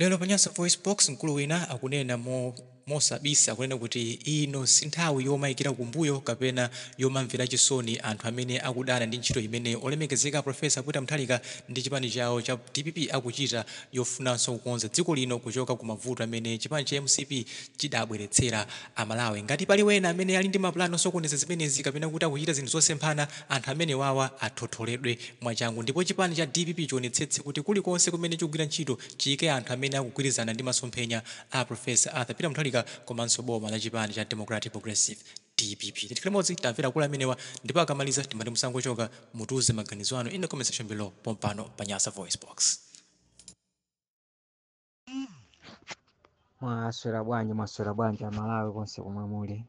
Lero pa Nyasa VoiceBox, mkulu wina akunena mosabisa kunena kuti ino si nthawi yomayikira kumbuyo kapena yomamvera chisoni anthu amene akudana ndi ntchito imene olemekezeka Professor Peter Mutharika ndi chipani chawo cha dpp akuchita yofunanso kukonza dziko lino kuchoka ku mavuto amene chipani cha mcp chidabweretsera Amalawi. Ngati pali wena amene ali ndi mapulani osokoneza zimenezi kapena kuti akuchita zinthu zosemphana, anthu amenewawa athotholedwe mwachangu ndipo chipani cha dpp chionetsetse kuti kulikonse kumene chikugwira ntchito chiyike anthu amene akugwirizana ndi masomphenya a Professor Arthur Peter Mutharika komanso boma la chipani cha Democratic Progressive, dpp. Tikhale limodzi, tamvera akulu amenewa ndipo akamaliza timati musangochoka, mutiuze maganizo anu in the comment section below pompano pa Nyasa VoiceBox. Mwaswera bwanji, mwaswera bwanji Amalawi konse komwe muli?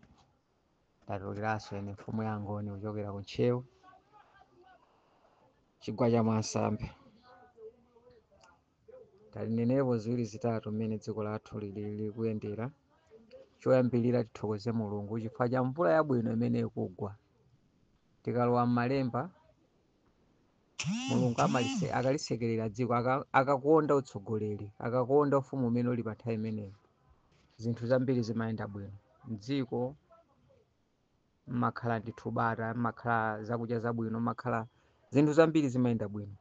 Ndatulukiranso ine mfumu ya Ngoni kuchokera ku Ntcheu, chigwa cha Mwansambe. Talinenepo ziwiri zitatu mmene dziko lathu lili likuyendera. Choyambirira, tithokoze Mulungu chifukwa cha mvula yabwino imene ikugwa. Tikalowa m'malemba, Mulungu akalisekerera dziko, akakonda utsogoleri, akakonda ufumu umene uli pa nthawi imeneyo, zinthu zambiri zimayenda bwino mdziko, mmakhala ndithu bata, mmakhala zakudya zabwino, mmakhala zinthu zambiri zimayenda bwino.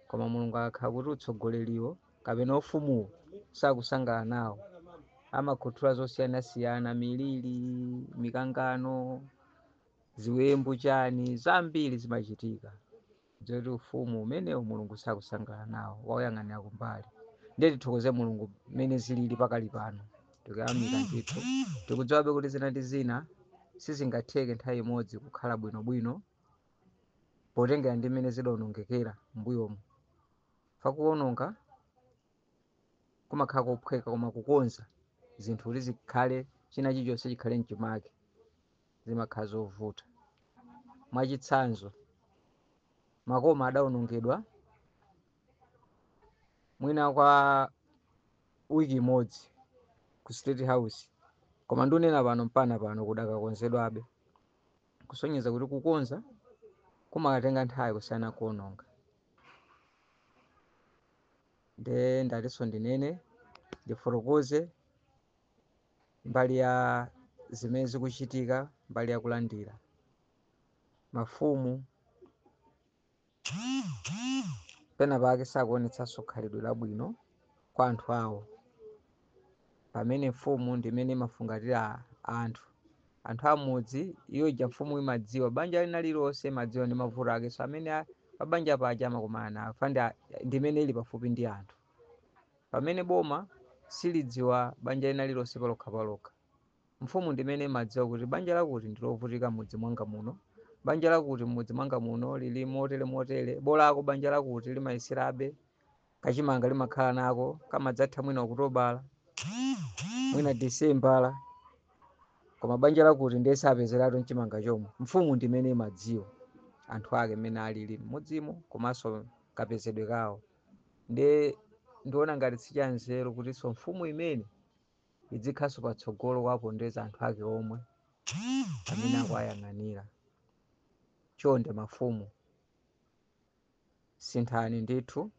Koma Mulungu akakhala kuti utsogoleriwo kapena ufumuwo sakusangalala nawo, amakhuthula zosiyanasiyana, miliri, mikangano, ziwembu, chani, zambiri zimachitika zoti ufumu umenewo Mulungu sakusangalala nawo, wauyang'anira kumbali. Ndiye tithokoze Mulungu mmene zilili pakali pano, tikuyamika ndithu. Tikudziwabe kuti zina ndi zina sizingatheke nthawi imodzi kukhala bwinobwino potengera ndi mmene zidawonongekera m'mbuyomu. Pakuwononga kumakhala kophweka, koma kukonza zinthu kuti zikhale, china chilichonse chikhale mchimake, zimakhala zovuta. Mwachitsanzo, makoma adawonongedwa mwina kwa wiki imodzi ku State House, koma ndikunena pano, mpana pano kudakakonzedwabe, kusonyeza kuti kukonza kumakatenga nthawi kusiyana kuwononga. Nde ndatinso ndinene, ndifotokoze mbali ya zimene zikuchitika mbali ya kulandira mafumu. Pena pake sakuonetsanso khalidwe labwino kwa anthu awo, pamene mfumu ndimene imafungatira anthu amudzi. Iyo ija mfumu imadziwa banja lina lililonse, imadziwa ndi mavuto ake, so amene pabanja paja amakumana nawo fandi ndimene ili pafupi ndi anthu, pamene boma silidziwa banja lina lililonse palokha palokha. Mfumu ndimene imadziwa kuti banja lakuti ndilovutika mudzi mwanga muno, banja lakuti mudzi mwanga muno lili motere motere, bolako banja lakuti limayeserabe, kachimanga limakhala nako, kamadzatha mwina Okutobala, mwina Disembala, koma banja lakuti ndiye sapezeratu mchimanga chomwe. Mfumu ndimene imadziwa anthu ake mmene alili m'mudzimo komanso kapezedwe kawo. Ndiye ndiona ngati sichanzeru kutinso mfumu imene idzikhalanso patsogolo kuwapondeza anthu ake omwe amene akuwayang'anira. Chonde mafumu, sinthani ndithu,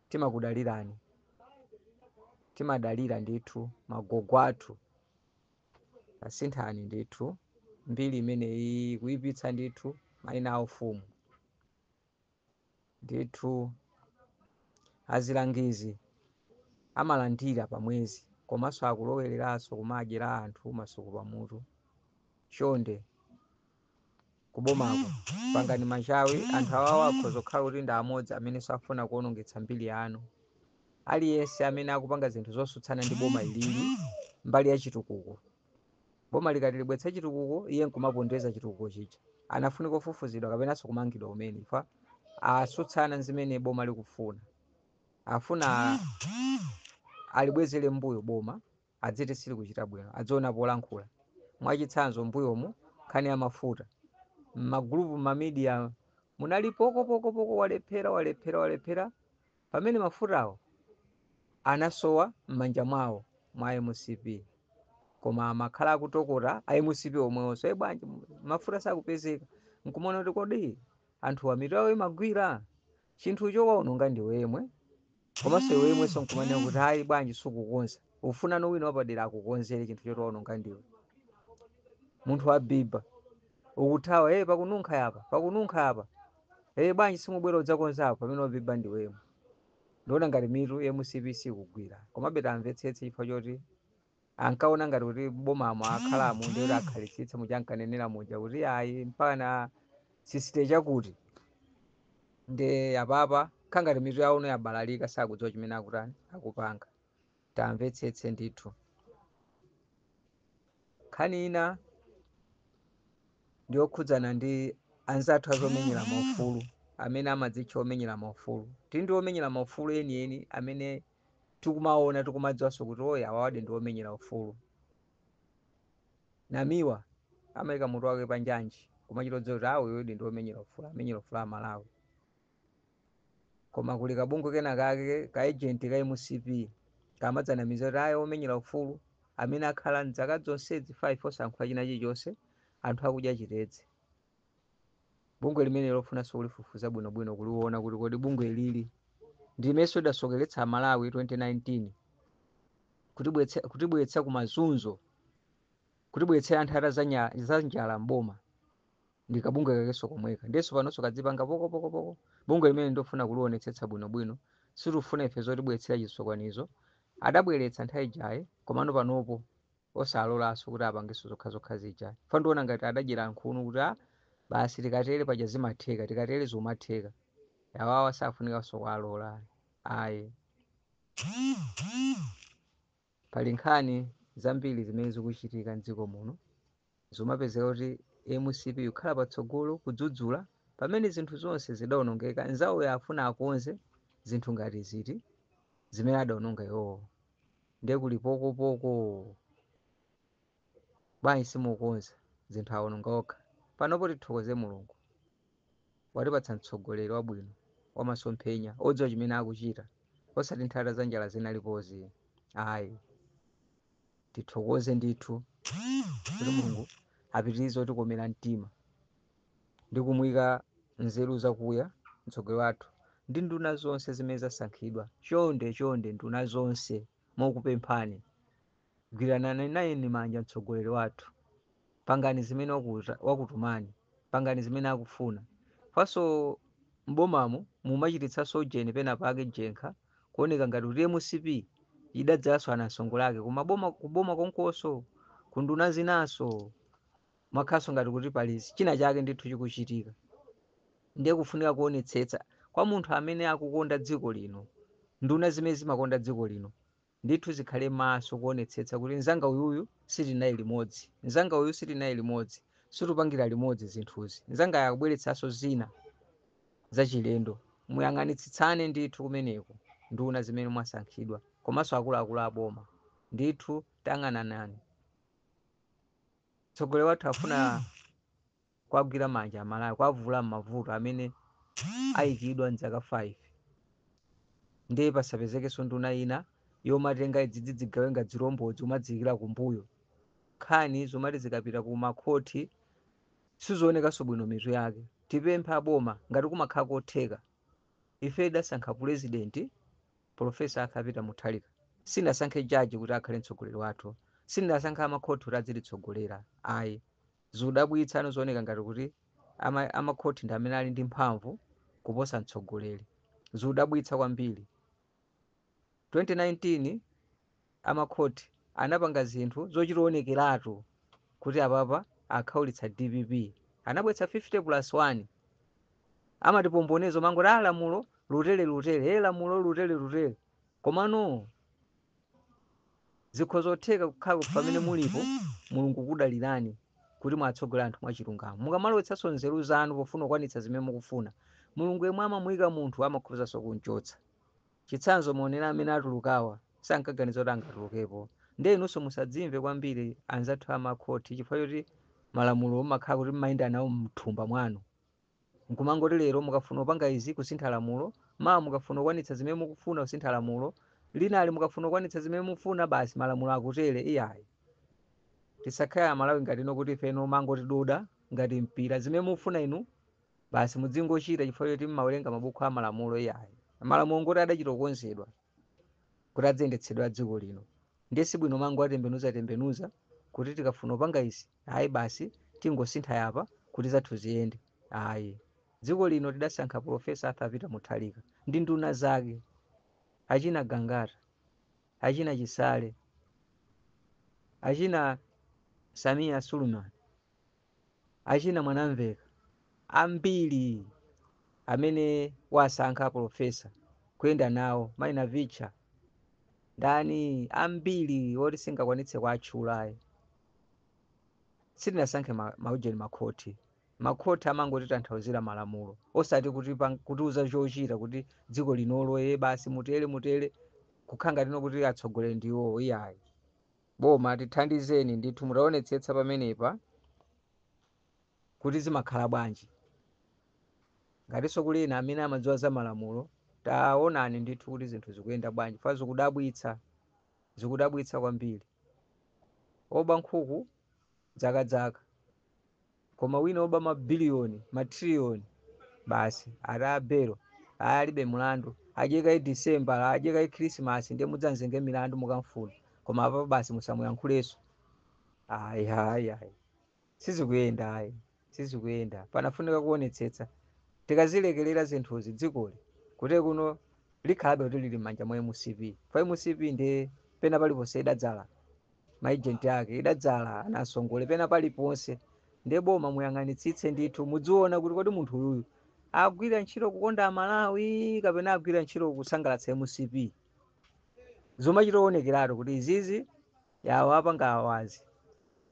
timakudalirani, timadalira ndithu magogo athu. Asinthani ndithu mbiri imeneyi kuyipitsa ndithu mayina a ufumu ndithu. Azilangizi amalandira pamwezi, komanso akulowereranso kumadyera anthu masuku pamutu. Chonde kubomako, pangani machawi. Anthu awawo akhoza kukhala kuti ndi amodzi amene safuna kuwonongetsa mbiri yanu. Aliyense amene akupanga zinthu zosutsana ndi boma ilili mbali ya chitukuko, boma likati libwetse chitukuko, iye nkumapondeza chitukuko chija, anafunika kufufuzidwa kapenanso kumangidwa kumene ifa asutsana zimene boma likufuna. Afuna alibwezere mbuyo boma, adziti silikuchita bwino, adziona polankhula. Mwachitsanzo, mbuyomu nkhani ya mafuta, m'magulupu, m'ma media munali poko poko poko, walephera, walephera, walephera, pamene mafutawo anasowa m'manja mwawo mwa MCP, koma amakhala akutokota a MCP omwewonso, e bwanji mafuta sakupezeka? Nkumaona kuti kodi anthu mitu yawo imagwira? Chinthucho waononga ndiwe yemwe. Komanso iwe imwenso nkumanena kuti hayi, bwanji sukukonza? Ufuna wina wapadera akukonzere chinthu choti waononga ndiwe. Munthu wabiba, ukuthawa, hey, pakununkha yapa, pakununkha apa, hey, bwanji simubwera udzakonza apa pamene wabiba ndiwemo? Ndiona ngati mitu ya MCP sikugwira. Komabe tamvetsetse, chifukwa choti ankaona ngati kuti bomamo akhalamo ndiyoti akhalitsitse muja ankanenera muja kuti ayi, mpaka na sisite chakuti ndi apapa khangati mitu yawo yabalalika, sakudziwa chimene akutani, akupanga. Tamvetsetse ndithu. Nkhani ina ndiyokhudzana ndi anzathu azomenyera maufulu, amene amadzitcha omenyera maufulu. Tili ndi omenyera maufulu enieni amene tikumaona, tikumadziwanso kuti oya, awawadi ndi omenyera ufulu. Namiwa amayika mutu wake pa njanji kumachita kudziwa kuti awo iwedi ndi omenyera ufulu, amenyera ufulu Amalawi. Koma kuli kabungwe kena kake ka agent ka MCP kamadzanamiza kuti ayi, omenyera ufulu, amene akhala mzaka zonsezi 5 osayankhula china chilichonse, anthu akudya chitedze. Bungwe limene lofunanso kulifufuza bwinobwino, kuliona kuti kodi bungwe lili ndimenso lidasokeretsa Amalawi 2019, kutibweretsa kumazunzo, kutibweretsera nthata za njala mboma, ndi kabungwe kakenso komweka. Ndiyenso panonso kadzipanga pokopokopoko. Bungwe limene ndofuna kulionetsetsa bwinobwino. Sitifuna ife zotibweretsera chisokonezo. Adabweretsa nthawi ijayi, komano panopo osalolanso kuti apangenso zokhazokha zija. Fa ndiona ngati adadyera nkhunu kuti a basi, tikatere paja zimatheka, tikatere zimatheka. Awawa safunikanso kuwalola ayi. Pali nkhani zambiri zimene zikuchitika mdziko muno, zomapezeka kuti MCP ikukhala patsogolo kudzudzula pamene zinthu zonse zidawonongeka. Nzawoyo afuna akonze zinthu ngati ziti zimene adawononga iwowo? Ndiye kuli pokopoko. Bwanji simukonza zinthu awononga okha? Panopo tithokoze Mulungu, watipatsa mtsogoleri wabwino, wamasomphenya, odziwa chimene akuchita, osati nthata za njala zinalipozi ayi. Tithokoze ndithu kuti Mulungu apitirize kutikomera mtima ndi kumuyika nzeru zakuya mtsogoleri wathu ndi nduna zonse zimene zasankhidwa. Chonde chonde, nduna zonse, mokupemphani, gwiranani naye manja mtsogoleri wathu, pangani zimene wakutumani, pangani zimene akufuna. Faso mbomamo mumachititsanso ujeni pena pake jenkha, kuoneka ngati kuti MCP idadzalaso anasongo ake kumaboma, kuboma konkonso, kunduna zinaso mwakhaso ngati kuti pali china chake ndithu chikuchitika. Ndiye kufunika kuonetsetsa kwa munthu amene akukonda dziko lino, nduna zimene zimakonda dziko lino ndithu zikhale maso kuonetsetsa kuti mzanga uyuyu sitinayi limodzi, mzanga uyu sitinayi limodzi, situpangira limodzi zinthuzi, mzanga akubweretsanso zina zachilendo. Muyang'anitsitsane ndithu kumeneko, nduna zimene mwasankhidwa komanso akuluakulu aboma ndithu, tang'ananani. Mtsogoleri wathu afuna kwagwira manja Amalawi, kwavula m'mavuto amene ayikidwa mzaka 5. Ndiye pasapezekenso nduna ina yomatenga idzidzi zigawenga, zilombodzi, umadziyikira kumbuyo. Nkhani zomati zikapita ku makhoti sizionekanso bwino mitu yake. Tipempha aboma, ngati kumakhala kotheka, ife tidasankha Purezidenti Professor Arthur Peter Mutharika, sinasankhe jaji kuti akhale mtsogoleri wathu, sinasankhe amakhoti kuti adzititsogolera ayi. Zikudabwitsa, zooneka ngati kuti amakhoti ndi amene ali ndi mphamvu kuposa mtsogoleri. Zikudabwitsa kwambiri. 2019 amakhoti anapanga zinthu zochitaonekeratu kuti apapa akhaulitsa DPP, anabwetsa 50 plus 1. Amatipombonezo mangoti a lamulo lutere lutere, e lamulo lutere lutere. Komano zikho zotheka kukhala pamene mulipo, Mulungu kudalirani kuti mwatsogolera anthu mwachilungamo. Mukamalowetsanso nzeru zanu pofuna kukwanitsa zimene mukufuna, Mulungu yemwe amamuyika munthu amakhozanso kumchotsa. Chitsanzo, muonera amene atulukawa, sankaganiza kuti angatulukepo. Ndiye inunso musadzimve kwambiri, anzathu amakhoti, chifukwa choti malamulo mumakhala kuti mmayenda nawo mthumba mwanu, nkumangoti lero mukafuna kupanga izi kusintha lamulo, mawa mukafuna kukwanitsa zimene mukufuna kusintha lamulo linali, mukafuna kukwanitsa zimene mukufuna basi malamulo akutere. Iyayi, tisakhale Amalawi ngati ino kuti ifeno mangoti duda ngati mpira, zimene mukufuna inu basi mudzingochita chifukwa choti mmawerenga mabuku a malamulo. Iyayi, malamulo ngoti adachita kukonzedwa. Kuti adziyendetsedwa dziko lino, ndiye sibwino mango atembenuza tembenuza kuti tikafuna kupanga izi, ayi basi, tingosintha yapa kuti zathu ziyende. Ayi, dziko lino tidasankha Professor Arthur Peter Mutharika ndi nduna zake, achina Gangata, achina Chisale, achina Samia Suleiman, achina Mwanamveka, ambiri amene wasankha professor kuyenda nawo, Maina Vicha, ndani, ambiri oti singakwanitse kuatchula. Sitinasankhe maujeni, makhoti. Makhoti amangotitanthauzira malamulo, osati kuti kutiuza chochita kuti dziko linolo ye basi mutere mutere, kukhanga tino kuti atsogoleri ndiwo. Iyayi, boma tithandizeni ndithu, mutaonetsetsa pamenepa kuti zimakhala bwanji. Ngatinso kuli ena amene amadziwa za malamulo, taonani ndithu kuti zinthu zikuyenda bwanji. Fa zikudabwitsa, zikudabwitsa kwambiri. Oba nkhuku dzakadzaka, koma wina oba mabiliyoni, matriliyoni, basi ati abelo, ayi, alibe mulandu, adyeka i December, adyeka i Christmas, ndiye mudzamzenge milandu mukamfuna, koma apapo basi musamuyankhulenso. Ayi, ayi, ayi, sizikuyenda, ayi, sizikuyenda. Panafunika kuonetsetsa. Tikazilekelera zinthuzi, dzikoli kuti kuno likhalabe kuti lili m'manja mwa MCP. Fa MCP ndi pena paliponse idadzala ma agent ake, idadzala anasongole pena paliponse. Ndiye boma muyang'anitsitse ndithu, mudziona kuti kodi munthu uyuyu agwira ntchito kukonda Amalawi kapena agwira ntchito kusangalatsa MCP? Zomachita kuonekeratu kuti izizi yawo apanga awazi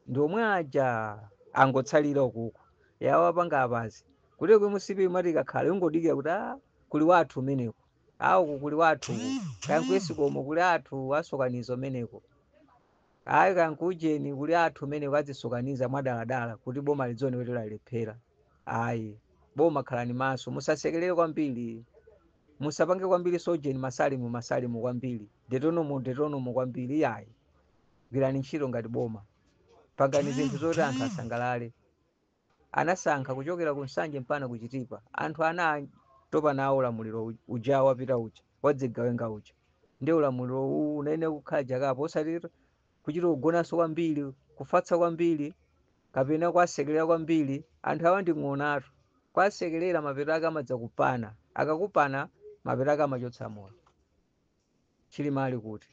ndi omwe aja angotsalira ukuku, yawo apanga apazi, kuti ku MCP mati ikakhala ingodikira kuti a kuli wathu umeneko, awo uku kuli wathu uku, kaya ku ESCOM kuli athu asokaniza umeneko, ayi, kaya kujeni kuli athu umeneko adzisokaniza mwadaladala kuti boma lidzione kuti lalephera. Ayi, boma khalani maso, musasekelere kwambiri, musapange kwambiri sojeni masalimu masalimu kwambiri, Deuteronomo Deuteronomo kwambiri. Yayi, gwirani ntchito ngati boma, pangani zinthu zoti anthu asangalale. Anasankha kuchokera ku Nsanje mpaka kuchitipa, anthu anatopa nawo ulamuliro uja wapita uja wadzigawenga uja. Ndi ulamuliro uwu unayenera kukhala jakapo, osati kuchita kugonanso kwambiri, kufatsa kwambiri kapena kwasekerera kwambiri. Anthu awa ndi ng'onatu, kwasekerera mapeto ake amadza kupana, akakupana mapeto ake amachotsa moyo. Chilima ali kuti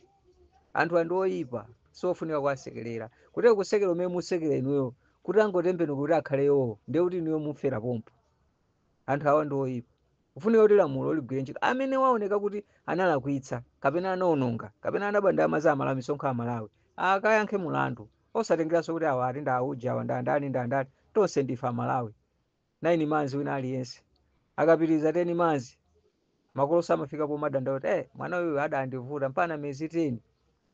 anthu andi oyipa, siofunika kuwasekerera. Kuti kusekera umene musekera inuyo kuti angotembenuka kuti akhale iwowo, ndiye kuti inuyo mufera pompo. Anthu awa ndi oyipa. Kufunika kuti lamulo ligwire ntchito. Amene waoneka kuti analakwitsa kapena anaononga kapena anaba ndalama za Amalawi, misonkho ya Amalawi, akayankhe mulandu, osatengeranso kuti awa ati ndauja, awa ndandani ndandani. Tonse ndife Amalawi. 9 months wina aliyense akapitiriza 10 months, makolo samafika pomadanda kuti mwana uyu adandivuta mpana miyezi 10.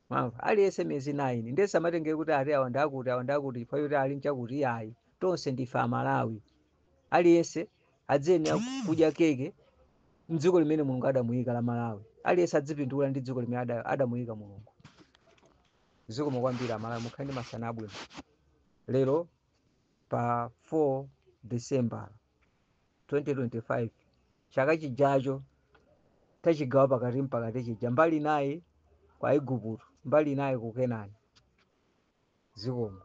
Mwamva, aliyense miyezi 9. Ndiye samatengere kuti ati awa ndakuti, awa ndakuti, chifukwa choti ali mchakuti. Ayi, tonse ndife Amalawi. Aliyense adziyenera kudya keke mdziko limene Mulungu adamuyika la Malawi. Aliyense adzipindula ndi dziko limene adamuyika Mulungu. Zikomo kwambiri Amalawi, mukhale ndi masana abwino lero pa 4 December 2025. Chaka chijacho tachigawa pakati mpakati chija, mbali inayi kwa Igupto, mbali inayi ku Kenani. Zikomo.